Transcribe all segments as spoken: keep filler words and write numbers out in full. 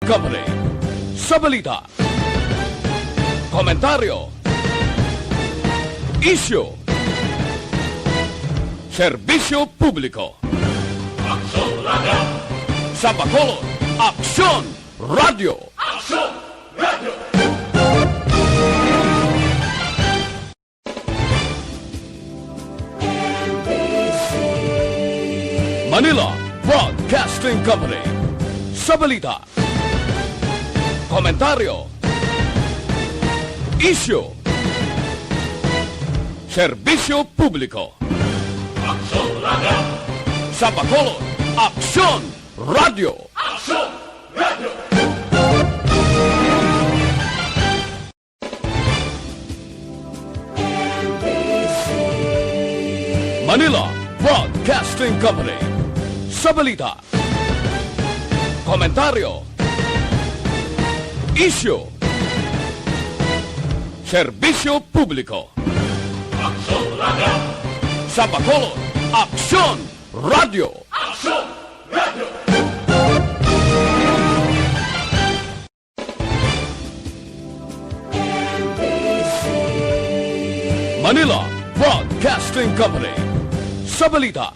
Company. Sa balita, komentaryo, isyu, serbisyo publiko. Aksyon Radio! Sa Bacolod, Aksyon Radio! Aksyon Radio! Manila Broadcasting Company. Sa balita, komentaryo, isyu, serbisyo publiko. Aksyon Radio! Sa Bacolod, Aksyon Radio! Aksyon Radio! Manila Broadcasting Company. Sa balita, komentaryo, isyu, serbisyo publiko. Aksyon Radio! Sa Bacolod, Aksyon Radio! Aksyon Radio! Manila Broadcasting Company. Sa balita,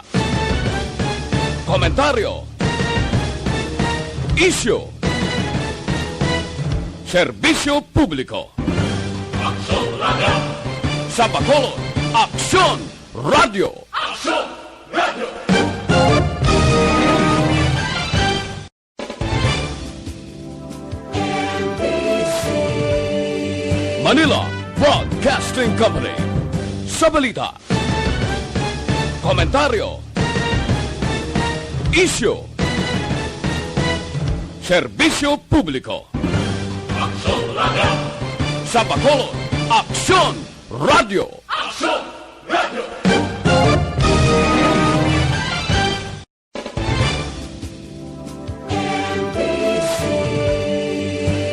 komentaryo, isyu, serbisyo publiko. Aksyon Radio! Sa Bacolod, Aksyon Radio! Aksyon Radio! Manila Broadcasting Company. Sa balita, komentaryo, isyu, serbisyo publiko. Aksyon Radio! Sa Bacolod, Aksyon Radio! Aksyon Radio!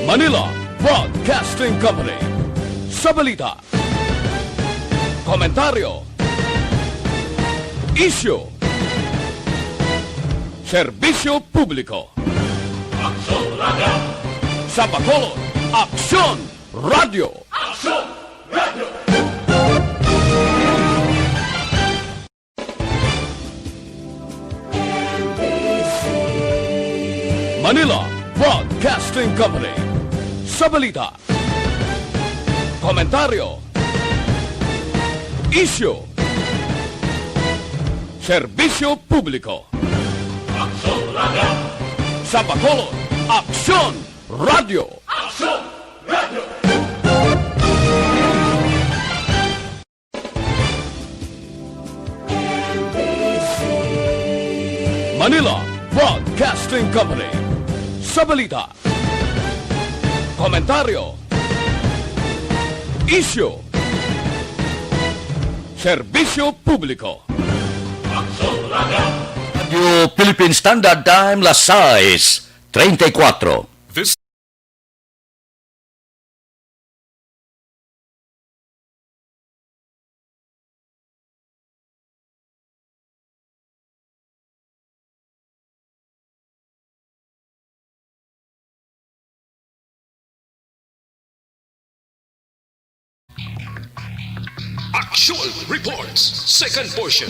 Manila Broadcasting Company. Sa balita, komentaryo, isyu, serbisyo publiko. Aksyon Radio! Sa Bacolod, Aksyon Radio! Aksyon Radio! Manila Broadcasting Company. Sa balita, komentaryo, isyu, serbisyo publiko. Aksyon Radio! Sa Bacolod, Aksyon Radio! Aksyon Radio! Manila Broadcasting Company. Sa balita, komentaryo, isyu, serbisyo publiko. Aksyon Radio! Radio Philippine Standard Time, las sais treinta y cuatro. This Aksyon Reports, second portion.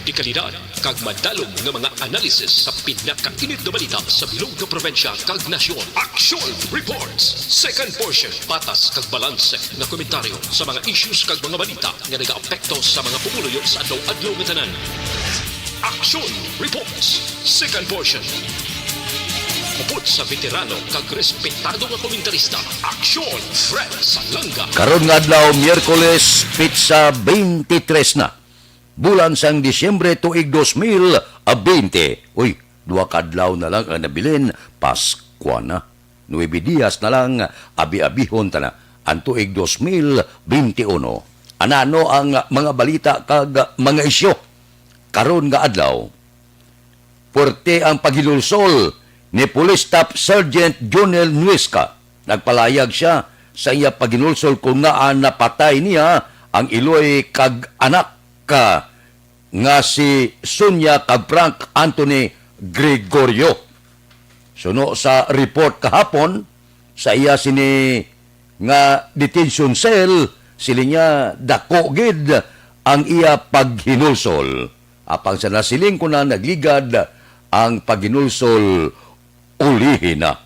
Dekalidad kag madalom nga mga analisis sa pinakainit nga balita sa bilog nga probinsya kag nasyon. Aksyon Reports, second portion. Patas kag balanse nga komentaryo sa mga issues kag mga balita nga nagaapekto sa mga pumuluyo sa adlaw-adlaw nga tanan. Aksyon Reports, second portion. Upod sa veterano kag respetado nga komentarista, Aksyon Fred Salanga. Karon nga adlaw, Miyerkules, petsa twenty-three na, bulan sang Disyembre, tuig dos mil bente. Uy, duha ka adlaw na lang ang nabilin, Paskwa na. Nuebe dias na lang, abi-abihon ta na ang tuig dos mil bente uno. Anano ang mga balita kag mga isyu karon nga adlaw? Puwerte ang paghinulsol ni Police Staff Sergeant Jonel Nuesca. Nagpalayag sia sa iya paghinulsol kon ngaa napatay niya ang iloy kag anak ka nga si Sonia kag Frank Anthony Gregorio. Suno sa report kahapon, sa iya sini nga detention cell, siling niya dako gid ang iya paghinulsol. Apang sa nasiling ko na, nagligad ang paghinulsol ulihi na.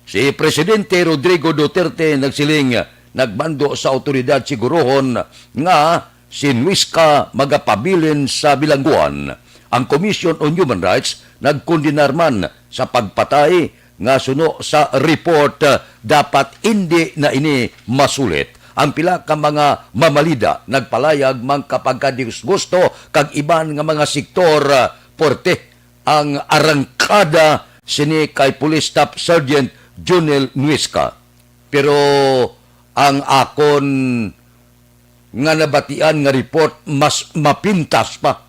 Si Presidente Rodrigo Duterte nagsiling, nagmando sa awtoridad sigurohon nga si Nuisca magapabilin sa bilangguan. Ang Commission on Human Rights nagkondenar man sa pagpatay nga suno sa report, dapat indi na ini masulit. Ang pila ka mga mamalida nagpalayag man kapag kadisgusto kag iban nga mga sektor, puwerte ang arangkada sini kay Police Staff Sergeant Junel Nuisca. Pero ang akon nga nabatian nga report mas mapintas pa.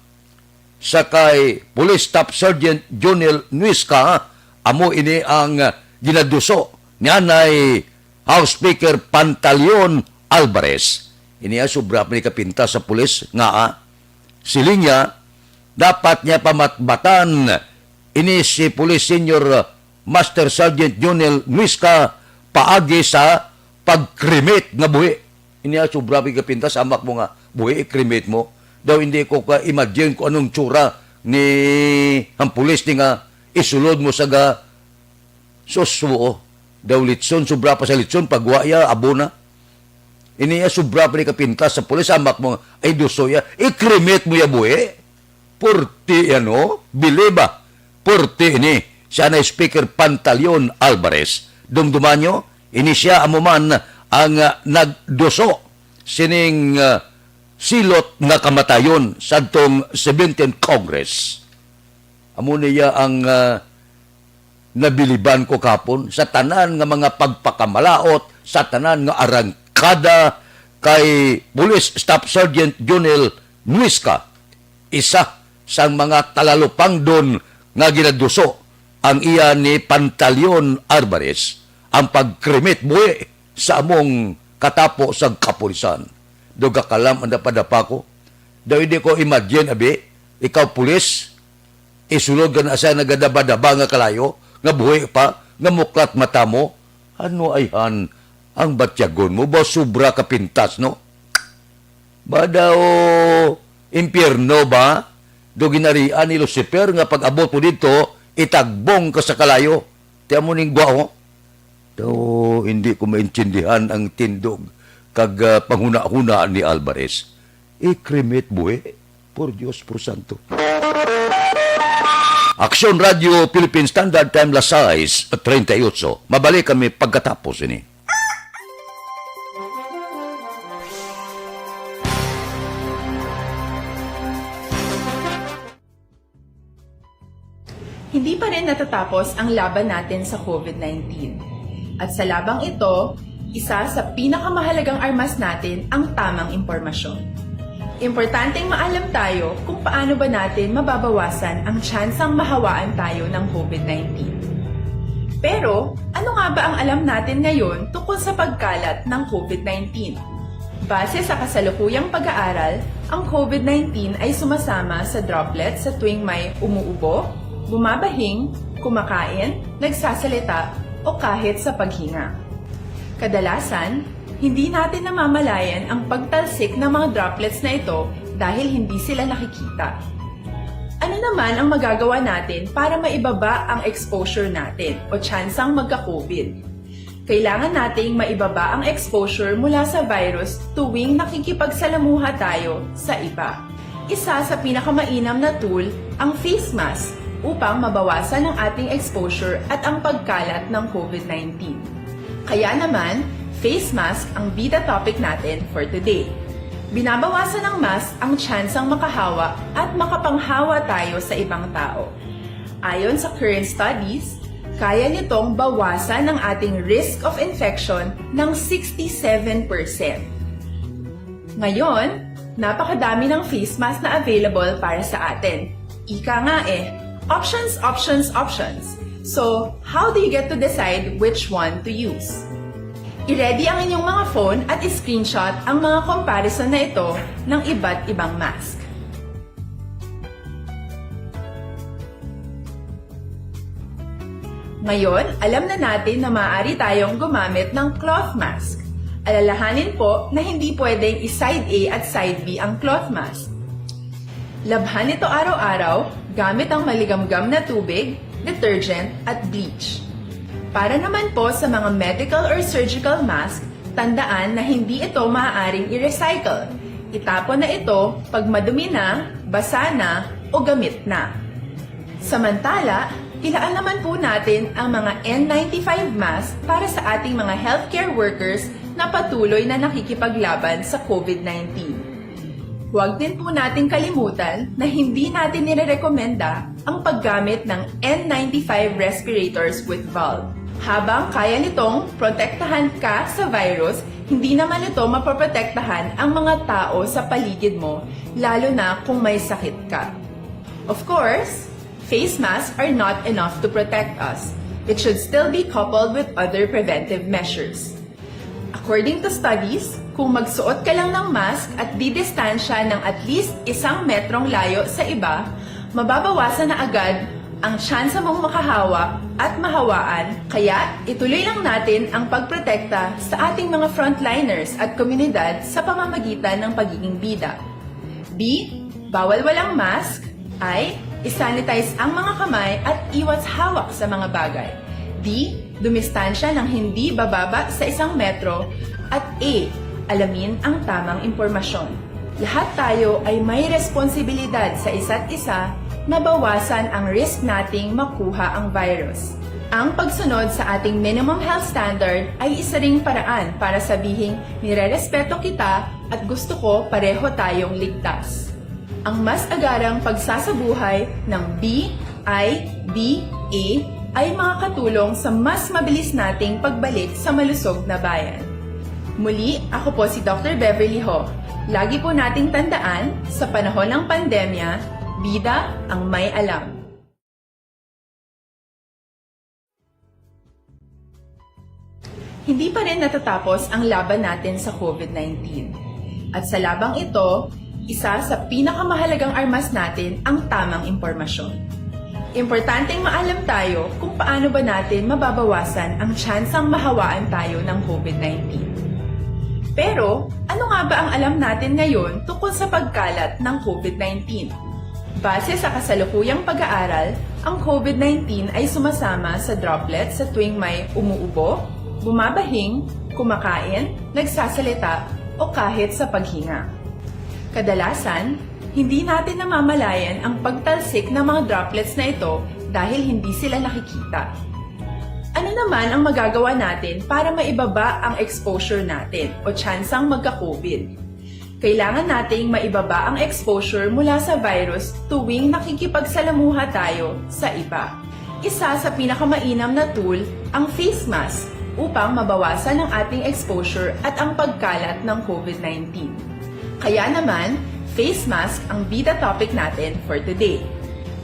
Sa kay Police Staff Sergeant Junel Nuisca, amo ini ang ginaduso ni anay House Speaker Pantaleon Alvarez. Ini ang sobra pa ni kapintas sa pulis nga, ah, siling niya, dapat niya pamatbatan ini si Police Senior Master Sergeant Junel Nuisca paagi sa pag-cremate nga buhi. Ini ang sobra pa ni kapintas, amak mo nga buhi, i-cremate mo. Daw hindi ko ka-imagine kung anong tsura ni ang pulis ni nga isulod mo sa ga-, sus, oo. Daw litson, sobra pa sa litson, pagwa ya, abo na. Ini ya sobra pa ni kapintas sa pulis, amak mo, ay, duso ya, i-cremate mo ya buhi. Purti yan, oh. Bili ba? Purti ini. Siya na Speaker Pantaleon Alvarez. Dumduman nyo, ini siya amo man ang, ah, nagduso sining, ah, silot nga kamatayon sa tong seventeenth Congress. Amo niya ang, ah, nabiliban ko kapon sa tanan nga mga pagpakamalaot, sa tanan nga arangkada kay Police Staff Sergeant Junel Nuisca, isa sang mga talalupangdon nga ginaduso ang iya ni Pantaleon Arbares, ang pag-cremate buhi sa among katapo sang kapulisan. Daw gakalam ang dapadapa ko. Daw hindi ko imagine, abi, ikaw pulis, isulod ka na sa nagadaba-daba nga kalayo, nga buhi pa, nga muklat mata mo. Ano ayhan ang batyagon mo? Ba sobra ka pintas, no? Ba daw impyerno ba? Do ginarian ni Lucifer nga pag-abot mo dito, itagbong ka sa kalayo. Tiyan mo ning gwa, oh. Daw hindi ko maintindihan ang tindog kag, ah, panghuna-huna ni Alvarez. I-cremate buhi? Por Dios, por santo. Aksyon Radio Philippine Standard Time, las sais treinta y ocho. Mabalik kami pagkatapos ini. Hindi pa rin natatapos ang laban natin sa COVID nineteen. At sa labang ito, isa sa pinakamahalagang armas natin ang tamang impormasyon. Importanteng maalam tayo kung paano ba natin mababawasan ang tsansang mahawaan tayo ng COVID nineteen. Pero, ano nga ba ang alam natin ngayon tungkol sa pagkalat ng COVID nineteen? Base sa kasalukuyang pag-aaral, ang COVID nineteen ay sumasama sa droplet sa tuwing may umuubo, bumabahing, kumakain, nagsasalita, o kahit sa paghinga. Kadalasan, hindi natin namamalayan ang pagtalsik ng mga droplets na ito dahil hindi sila nakikita. Ano naman ang magagawa natin para maibaba ang exposure natin o tsansang magka-COVID? Kailangan nating maibaba ang exposure mula sa virus tuwing nakikipagsalamuha tayo sa iba. Isa sa pinakamainam na tool ang face mask upang mabawasan ang ating exposure at ang pagkalat ng COVID nineteen. Kaya naman, face mask ang bida topic natin for today. Binabawasan ng mask ang tsansang makahawa at makapanghawa tayo sa ibang tao. Ayon sa current studies, kaya nitong bawasan ang ating risk of infection ng sixty-seven percent. Ngayon, napakadami ng face mask na available para sa atin. Ika nga eh, options, options, options. So, how do you get to decide which one to use? I-ready ang inyong mga phone at i-screenshot ang mga comparison na ito ng iba't ibang mask. Ngayon, alam na natin na maaari tayong gumamit ng cloth mask. Alalahanin po na hindi pwedeng i-side A at side B ang cloth mask. Labhan ito araw-araw gamit ang maligamgam na tubig, detergent, at bleach. Para naman po sa mga medical or surgical mask, tandaan na hindi ito maaaring i-recycle. Itapon na ito pag madumi na, basa na, o gamit na. Samantala, ilaan naman po natin ang mga N ninety-five mask para sa ating mga healthcare workers na patuloy na nakikipaglaban sa COVID nineteen. Huwag din po nating kalimutan na hindi natin nirerekomenda ang paggamit ng N ninety-five respirators with valve. Habang kaya nitong protektahan ka sa virus, hindi naman ito mapoprotektahan ang mga tao sa paligid mo, lalo na kung may sakit ka. Of course, face masks are not enough to protect us. It should still be coupled with other preventive measures. According to studies, kung magsuot ka lang ng mask at didistansya ng at least isang metrong layo sa iba, mababawasan na agad ang tsansa mong makahawa at mahawaan. Kaya, ituloy lang natin ang pagprotekta sa ating mga frontliners at komunidad sa pamamagitan ng pagiging bida. B, bawal walang mask. I, isanitize ang mga kamay at iwas hawak sa mga bagay. D, dumistansya ng hindi bababa sa isang metro. At E, alamin ang tamang impormasyon. Lahat tayo ay may responsibilidad sa isa't isa na bawasan ang risk nating makuha ang virus. Ang pagsunod sa ating minimum health standard ay isa ring paraan para sabihing nirerespeto kita at gusto ko pareho tayong ligtas. Ang mas agarang pagsasabuhay ng B I B A ay makakatulong sa mas mabilis nating pagbalik sa malusog na bayan. Muli, ako po si Doctor Beverly Ho. Lagi po nating tandaan, sa panahon ng pandemya, bida ang may alam. Hindi pa rin natatapos ang laban natin sa COVID nineteen. At sa labang ito, isa sa pinakamahalagang armas natin ang tamang impormasyon. Importanteng maalam tayo kung paano ba natin mababawasan ang tsansang mahawaan tayo ng COVID nineteen. Pero, ano nga ba ang alam natin ngayon tungkol sa pagkalat ng COVID nineteen? Base sa kasalukuyang pag-aaral, ang COVID nineteen ay sumasama sa droplets sa tuwing may umuubo, bumabahing, kumakain, nagsasalita, o kahit sa paghinga. Kadalasan, hindi natin namamalayan ang pagtalsik ng mga droplets na ito dahil hindi sila nakikita. Ano naman ang magagawa natin para maibaba ang exposure natin o tsansang magka-COVID? Kailangan nating maibaba ang exposure mula sa virus tuwing nakikipagsalamuha tayo sa iba. Isa sa pinakamainam na tool ang face mask upang mabawasan ang ating exposure at ang pagkalat ng COVID nineteen. Kaya naman, face mask ang bida topic natin for today.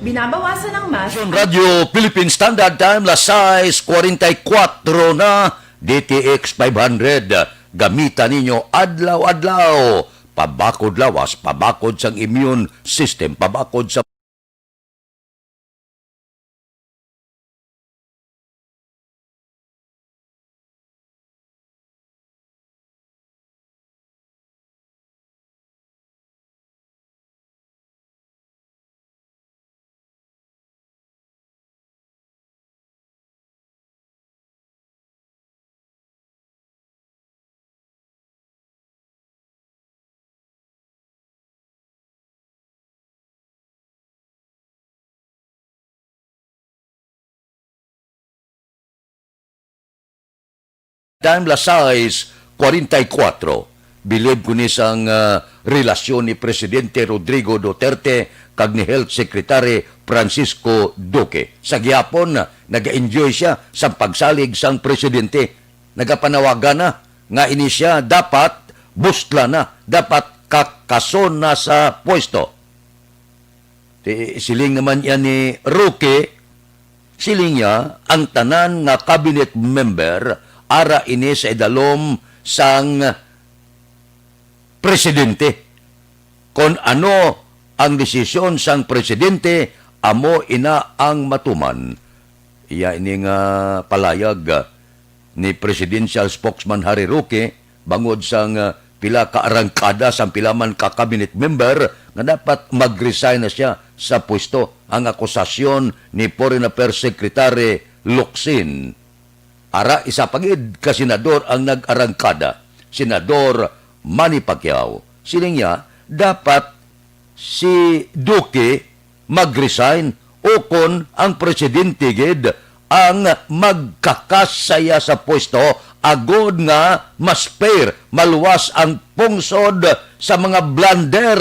Binabawasan ng mask Radyo Philippine Standard Time, las sais kuwarenta y kuwatro na. D T X five hundred, gamita ninyo adlaw-adlaw. Pabakod lawas, pabakod sang immune system, pabakod sa Time, las sais kuwarenta y kuwatro. Bilib ko ni sang, ah, relasyon ni Presidente Rodrigo Duterte kag ni Health Secretary Francisco Duque. Sa gihapon, naga-enjoy siya sa pagsalig sang presidente. Nagapanawagan na nga ini siya dapat bustlan na, dapat kakason na sa pwesto. Ti, siling naman niya ni Roque, siling niya, ang tanan nga cabinet member ara ini sa idalom sang presidente. Kon ano ang desisyon sang presidente, amo ina ang matuman. Iya ini nga palayag, ah, ni Presidential Spokesman Harry Roque bangod sang, ah, pila ka arangkada sang pila man ka cabinet member nga dapat mag-resign na siya sa pwesto. Ang akusasyon ni Foreign Affairs Secretary Locsin, ara, isa pa gid ka senador ang nag-arangkada, Senador Manny Pacquiao. Siling niya, dapat si Duque mag-resign, ukon ang presidente gid ang magkakas sa iya sa pwesto, agod nga mas fair, maluwas ang pungsod sa mga blunder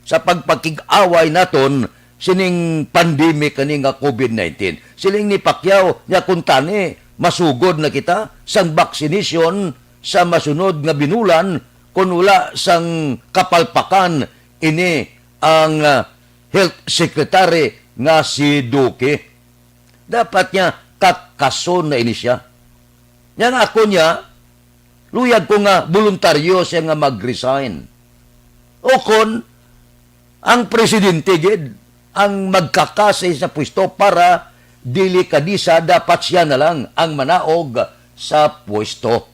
sa pagpakig-away naton sining pandemic kani nga covid nineteen. Siling ni Pacquiao, niya kuntani, masugod na kita sang vaccination sa masunod nga binulan, kun wala sang kapalpakan ini ang, ah, health secretary nga si Duque. Dapat niya kakason na ini siya. Niya nga ako niya, luyag ko nga voluntaryo siya nga mag-resign. O kon, ang presidente gid ang magkakasay sa pwesto para delikadisa, dapat siya na lang ang manaog sa pwesto.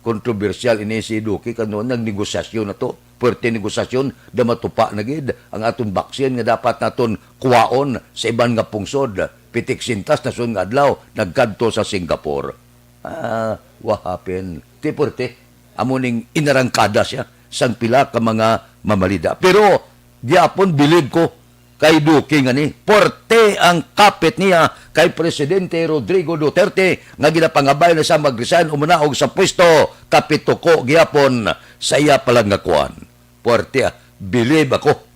Kontrobersyal ini si Duque, kano nagnegosasyon na to. Puwerte negosasyon, da matupa na gid ang aton vaccine nga dapat naton kuwaon sa iban nga pungsod. Pitik sintas na sun nga adlaw, nagkadto sa Singapore. Ah, what happened? Ti puwerte, amo ning inarangkada siya sang pila ka mga mamalida. Pero, gyapon, bilib ko, kay Duque nga ni, porte ang kapit niya kay Presidente Rodrigo Duterte nga ginapangabay na siya mag-resign o manaog sa pwesto kapituko gihapon sa iya palangakuan. Porte, ah, bilib ako.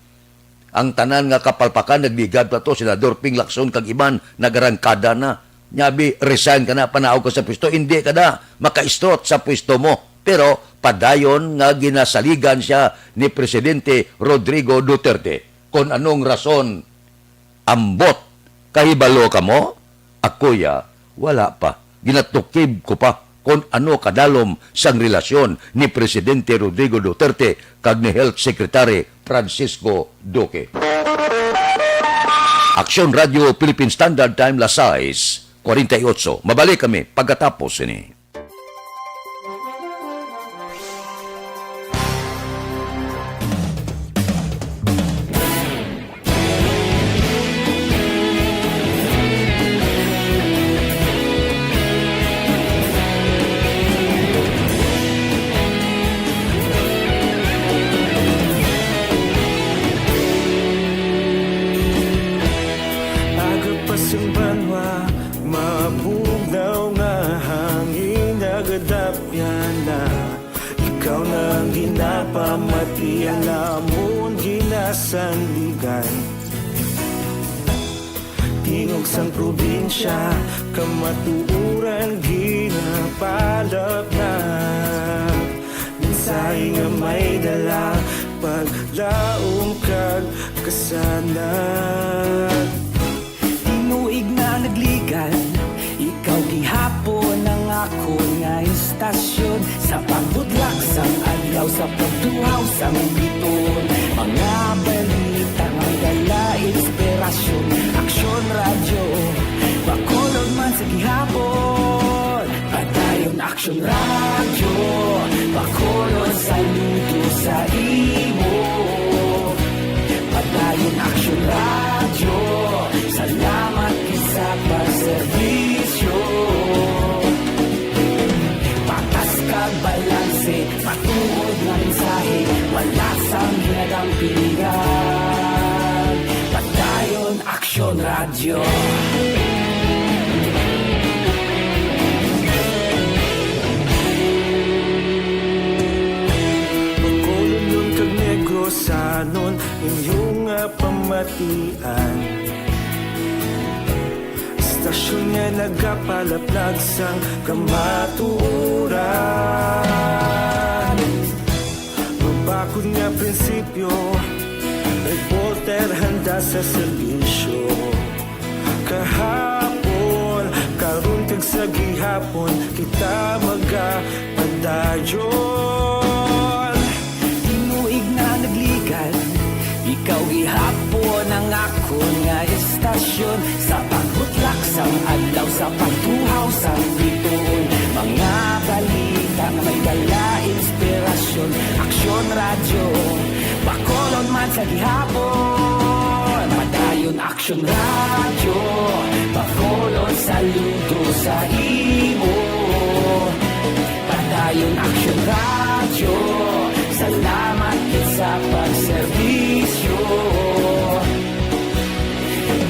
Ang tanan nga kapalpakan nagligad pa to, Senador Ping Lacson kag iban nagarangkada na. Nyabi, resign ka na, panaog ka sa pwesto, hindi ka na maka-strot sa pwesto mo. Pero padayon nga ginasaligan siya ni Presidente Rodrigo Duterte. Kon anong rason, ambot, kahibalo ka mo? Ako ya, wala pa. Ginatukib ko pa kon ano kadalom sang relasyon ni Presidente Rodrigo Duterte kag ni Health Secretary Francisco Duque. Aksyon Radio Philippine Standard Time, las sais cuarenta y ocho. Mabalik kami pagkatapos sini. Aga pa sang banwa, mabugnaw nga hangin nagadapyan na. Ikaw na ang ginapamati, ang amon ginasandigan. Tingog sang probinsya, kamatuoran ginapalapnap. Mensahe nga may dala, paglaom kag kasanag. Tinuig na nagligan, ikaw gihapon ang akon nga istasyon. Sa pagbudlak sang adlaw, sa pagtuhaw sang biton, mga balita nga dala inspirasyon. Aksyon Radyo, Bacolod man sa gihapon. Padayon Aksyon Radyo, Bacolod, saludo sa imo. Padayon Aksyon Radyo, salamat gid sa pagserbisyo. Patas kag balanse, matuod nga mensahe, wala sang ginadampigan. Padayon Aksyon Radyo. Bacolodnon kag Negrosanon, inyo nga pamatian. Istasyon nga nagapalaplag sang kamatuoran. Mabakod nga prinsipyo, reporter handa sa serbisyo. Kahapon, karon kag sa gihapon, kita magapadayon. Tinuig na nagligan, ikaw gihapon ang akon nga istasyon. Sa pagbutlak sa Adlaw sa pagtuhaw sa bituon, mga balita nga may dala inspirasyon. Aksyon Radyo, Bacolod man sa gihapon. Padayon Aksyon Radyo, Bacolod saludo sa imo. Padayon Aksyon Radyo, salamat gid sa pagserbisyo.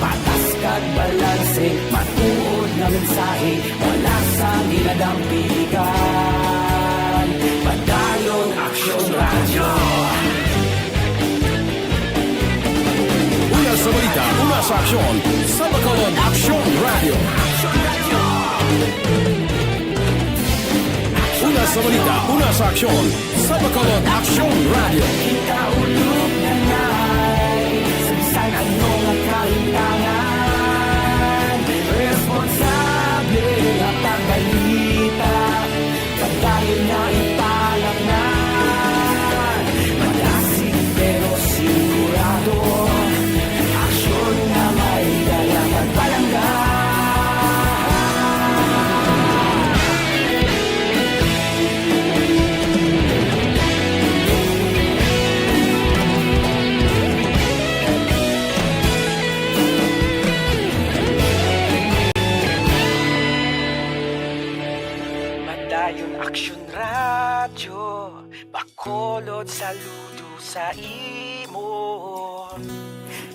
Patas kag balanse, matuod nga mensahe, wala sang ginadampigan. Padayon Aksyon Radyo. Una sa balita, una sa aksyon, sa Bacolod Aksyon Radyo. Una sa balita, una sa aksyon, sa Bacolod Aksyon Radyo. Kita ulog na nai, sa bisan ano nga kahintangan, responsable nga pagbalita, padayon na ipalangnan. Madasig pero sigurado, aksyon nga may dala pagpalangga. Padayon Aksyon Radyo, Bacolod saludo sa imo.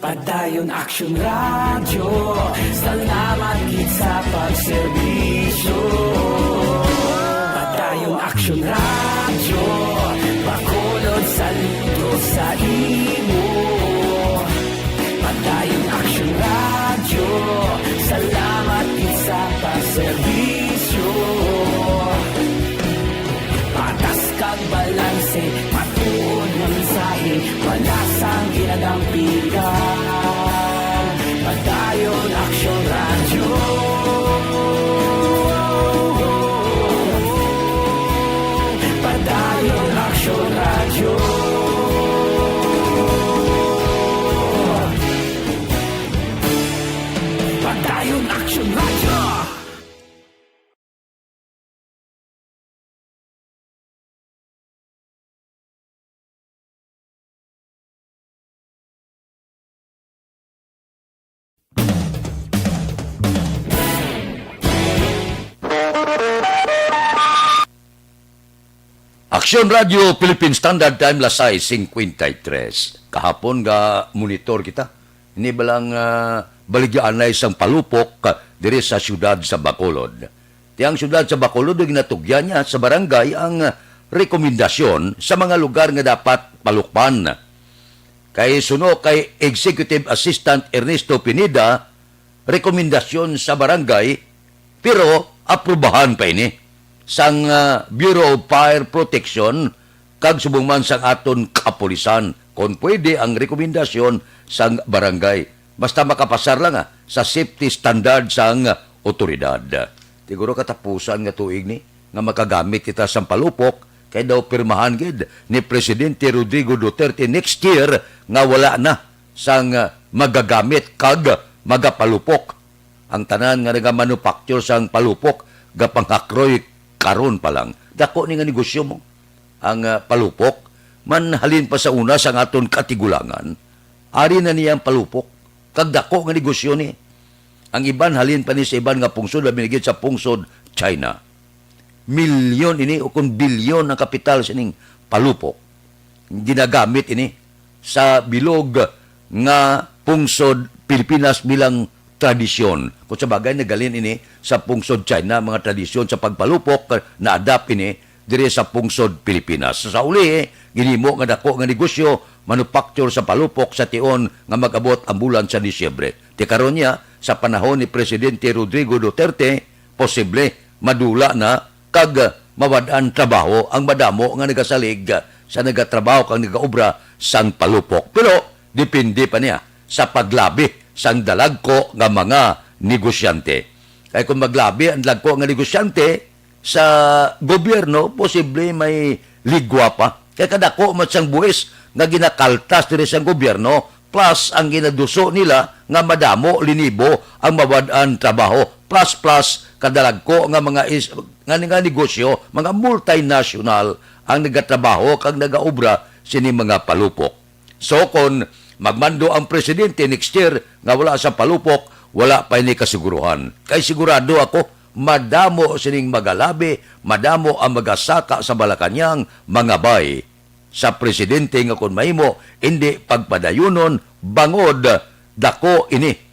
Padayon Aksyon Radyo, salamat gid sa pagserbisyo. Padayon Aksyon Radyo, Bacolod saludo sa imo. Padayon Aksyon Radyo, salamat gid sa pagserbisyo. Patas kag balanse, matuod nga mensahe, wala sang ginadampigan. Padayon Aksyon Radyo. Padayon Aksyon Radyo. Padayon Aksyon Radyo. Aksyon Radio Philippine Standard Time, las sais cincuenta y tres. Kahapon nga monitor kita. Ini balang, ah, baligyaanay sang palupok, ah, diri sa siyudad sa Bacolod. Ti ang siyudad sa Bacolod, ginatugyan niya sa barangay ang, ah, rekomendasyon sa mga lugar nga dapat palukpan. Kay suno kay Executive Assistant Ernesto Pineda, rekomendasyon sa barangay, pero aprubahan pa ini sang, ah, Bureau of Fire Protection kag subong man sang aton kapulisan, kon pwede ang rekomendasyon sang barangay. Basta makapasar lang, ah, sa safety standard sang otoridad. Siguro katapusan nga tuig ni nga makagamit kita sang palupok, kay daw pirmahan gid ni Presidente Rodrigo Duterte next year nga wala na sang, ah, magagamit kag magapalupok. Ang tanan nga nagamanufacture sang palupok, gapanghakroy karon pa lang. Dako ni nga negosyo mo. Ang, ah, palupok, man halin pa sa una sang aton katigulangan, ari na niya ang palupok, kag dako nga negosyo ni. Ang iban halin pa ni sa iban nga pungsod, labi na gid sa pungsod China. Milyon ini o kon bilyon ang kapital sining palupok. Ginagamit ini sa bilog nga pungsod Pilipinas bilang tradisyon. Kung sa bagay, naghalin ini sa pungsod China, mga tradisyon sa pagpalupok, na-adapt ini diri sa pungsod Pilipinas. Sa uli, ginhimo nga dako nga negosyo, manufacture sa palupok sa tion nga mag-abot ang bulan sa Disyembre. Ti karon niya, sa panahon ni Presidente Rodrigo Duterte, posible madula na kag mawad-an trabaho ang madamo nga nagasalig sa nagatrabaho kag nagaobra sang palupok. Pero depende pa niya sa paglabi sang dalagko nga mga negosyante. Kay kung maglabi ang dalagko nga negosyante sa gobyerno, posible may ligwa pa. Kay kadako man sang buhis nga ginakaltas diri sang gobyerno, plus ang ginaduso nila nga madamo linibo ang mawad-an trabaho. plus-plus kadalagko nga mga is-, nga, nga negosyo, mga multinational ang nagatrabaho kag nagaobra sini mga palupok. So, kon magmando ang presidente next year nga wala sa palupok, wala pa ini kasiguruhan. Kay sigurado ako, madamo sining magalabi, madamo ang magasaka sa Malacañang, mga bay sa presidente nga kon mahimo, indi pagpadayunon, bangod dako ini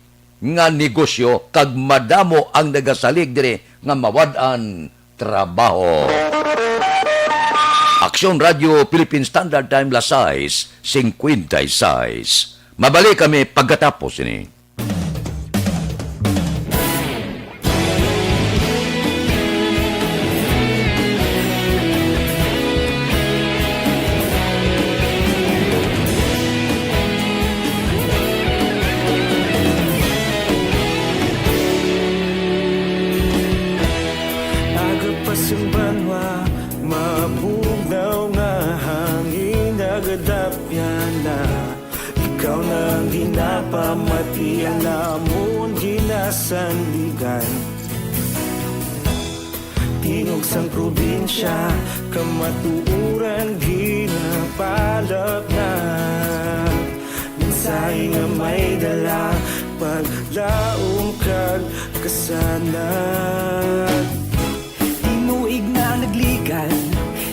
nga negosyo kag madamo ang nagasalig diri nga mawad-an trabaho. Aksyon Radio Philippine Standard Time, las sais cincuenta y seis. Mabalik kami pagkatapos ini. Aga pa sing banwa, mabugnaw nga hangin, nagadapyan na. Ikaw na ang ginapamati, ang amon ginasandigan. Tingog sang probinsya, kamatuoran ginapalapnag. Mensahe nga may dala, paglaom kag kasanag. Tinuig na nagligad,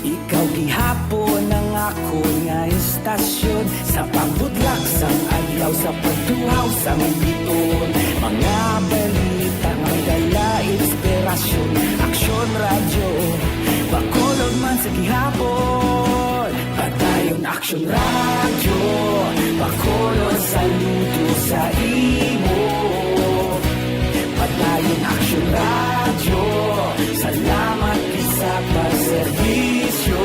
ikaw gihapon ang akon nga estasyon. Sa pagbutlak sang adlaw, sa pagtuhaw sang bituon, mga balita nga may dala inspirasyon. Aksyon Radyo, Bacolod man sa gihapon. Padayon Aksyon Radyo, Bacolod, saludo sa imo. Padayon Aksyon Radyo, salamat gid sa pagserbisyo.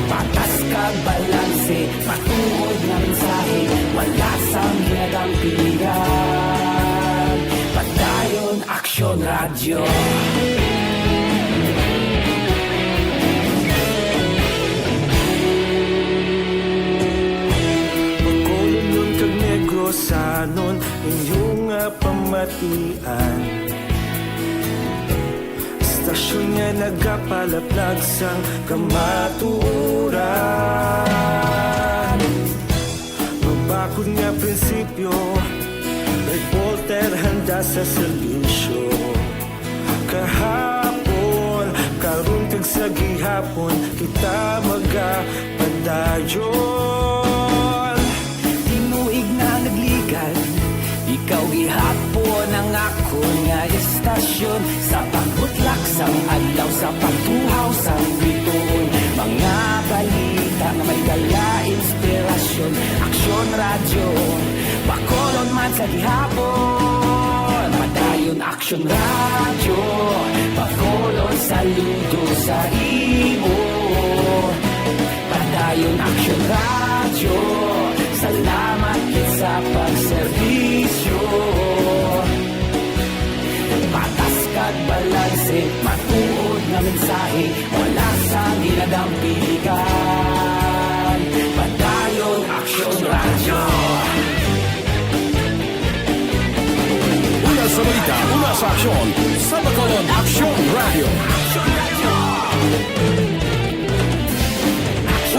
Patas kag balanse, matuod nga mensahe, wala sang ginadampigan. Padayon Aksyon Radyo. Bacolodnon kag Negrosanon, inyo nga pamatian. Estasyon nga nagapalaplag sang kamatuoran. Mabakod nga prinsipyo, reporter handa sa serbisyo. Kahapon, karon, kag sa gihapon, kita magapadayon. Tinuig na nagligad, ikaw gihapon ang akon nga estasyon. Sa pagbutlak sang adlaw, sa pagtuhaw sang bituon, mga balita nga may dala inspirasyon. Aksyon Radyo, Bacolod man sa gihapon. Padayon Aksyon Radyo, Bacolod, saludo sa imo. Padayon Aksyon Radyo, salamat gid sa pagserbisyo. Patas kag balanse, matuod nga mensahe, wala sang ginadampigan. Padayon Aksyon Radyo. Una sa balita, una sa aksyon, sa Bacolod Aksyon Radyo.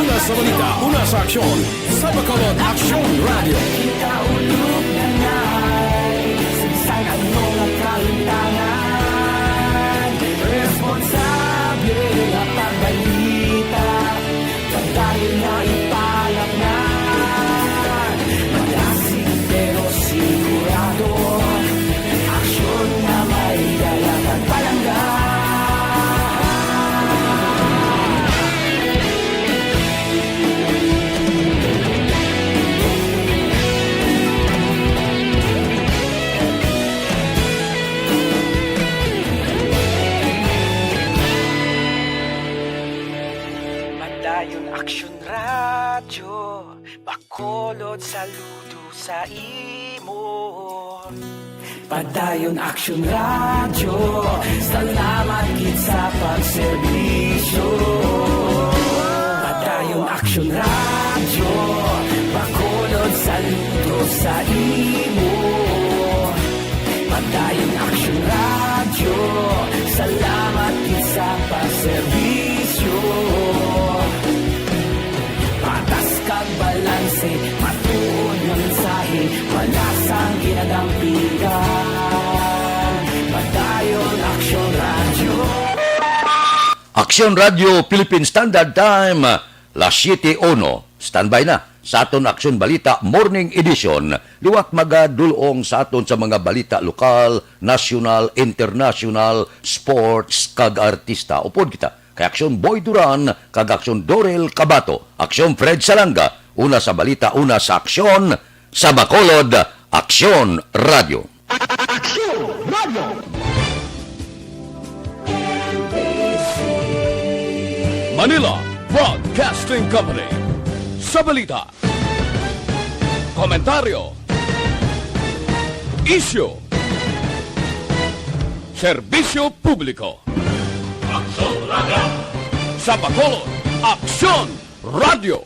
Una sa balita, una sa aksyon, sa Bacolod Aksyon Radyo. Kita ulog na ngay, sa bisan ano nga kahimtangan, responsable nga pagbalita. Padayon na ipalapngan, madasig pero sigurado, aksyon nga may dala kag palangga. Padayon Aksyon Radyo, Bacolod, saludo sa imo. Padayon Aksyon Radyo, salamat gid sa pagserbisyo. Padayon Aksyon Radyo, Bacolod, saludo sa imo. Aksyon Radio Philippine Standard Time, las siete uno. Standby na sa aton Aksyon Balita Morning Edition. Liwat magadulong sa aton sa mga balita lokal, nasyonal, internasyonal, sports, kag artista. Upod kita kay Aksyon Boy Duran kag Aksyon Dorel Cabato, Aksyon Fred Salanga, una sa balita, una sa aksyon, sa Bacolod, Aksyon Radio. Aksyon Radio. Manila Broadcasting Company. Sa balita, komentaryo, isyu, serbisyo publiko. Aksyon Radio. Sa Bacolod, Aksyon Radio.